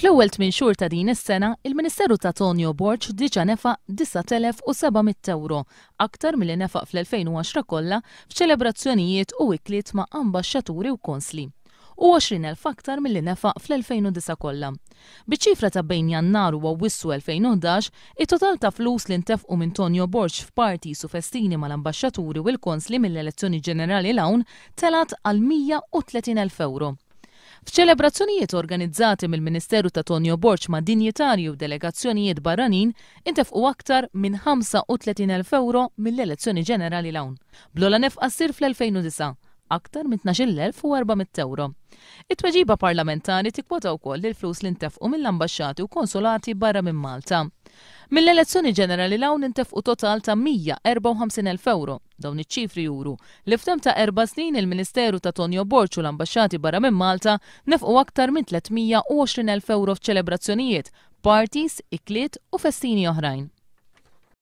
Fl-ewwel tminn xhur ta' din is-sena, il-Ministeru ta' Tonio Borg diġà nefaq 9,700 ewro, aktar milli nefaq fl-2010 kollha f'ċelebrazzjonijiet u ikliet ma' ambaxxaturi u konsli, u 20,000 aktar milli nefaq fl-2009 kollha. Biċ-ċifra ta' bejn Jannar u Awwissu 2011, it-total ta' flus li ntefqu minn Tonio Borg f'parties u festini mal-ambaxxaturi u l-konsli mill-elezzjoni ġenerali 'l hawn telgħet għal 130,000 ewro. F'ċelebrazzjonijiet organizzati mill-Ministeru ta' Tonio Borg ma' dinjitarji u delegazzjonijiet barranin intefqu aktar minn 35,000 ewro mill-elezzjoni ġenerali 'l hawn, bl-ogħla nefqa ssir fl-2009, aktar minn 12,400 ewro. It-tweġiba parlamentari tikkwota wkoll il-flus li ntefqu mill-ambaxxati u konsolati barra minn Malta. Mill-elezzjoni ġenerali 'l hawn intefqu total ta' 154,000 ewro. Dawn iċ-ċifri juru li f'temp ta' erba' snin il-Ministeru ta' Tonio Borg u l-ambaxxati barra minn Malta nefqu aktar minn 320,000 ewro f'ċelebrazzjonijiet, parties, ikliet u festini oħrajn.